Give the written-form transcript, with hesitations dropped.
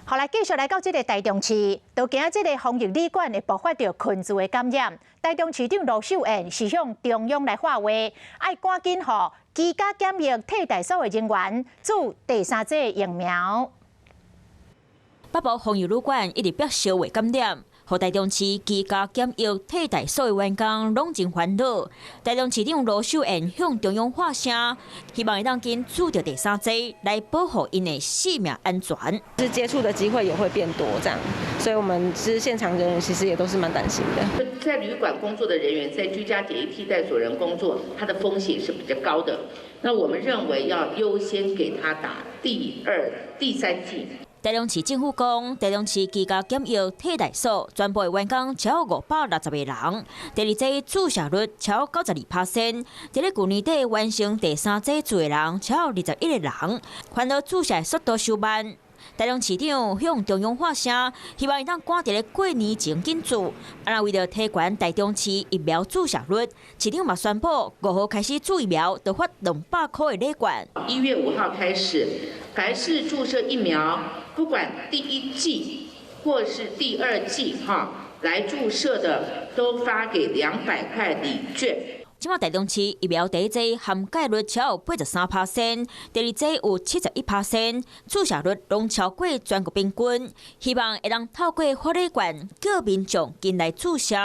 好來，繼續來到這个台中市，都驚這个防疫旅館會爆發著群聚的感染。台中市長盧秀燕是向中央來發話，愛趕緊予居家檢疫替代所的人員注第三劑疫苗。北部防疫旅館一直爆小話感染，予台中市居家檢疫替代所的員工攏真煩惱。台中市長盧秀燕向中央發聲，希望會當緊注著第三劑來保護𪜶的性命安全。是接觸的機會也會變多，這樣，所以我們其實現場人員其實也都是蠻擔心的。在旅館工作的人員，在居家檢疫替代所人工作，他的風險是比較高的。那我們認為要優先給他打第二、第三劑。台中市政府講，台中市居家檢疫替代所全部的員工超過560個人，第二劑注射率超92%。佇咧舊年底完成第三劑注的人超21個人，煩惱注射速度收慢。台中市長向中央發聲，希望會當趕佇咧過年前緊注。啊，為著提懸台中市疫苗注射率，市長嘛宣布5號開始注疫苗，就發200塊的禮券。 1月5號開始，凡是注射疫苗，不管第一劑或是第二劑，哈，來注射的，都發給200塊禮券。這馬台中市疫苗第一劑涵蓋率超過83%，第二劑有71%，注射率攏超過全國平均。希望會當透過發禮券，叫民眾緊來注射。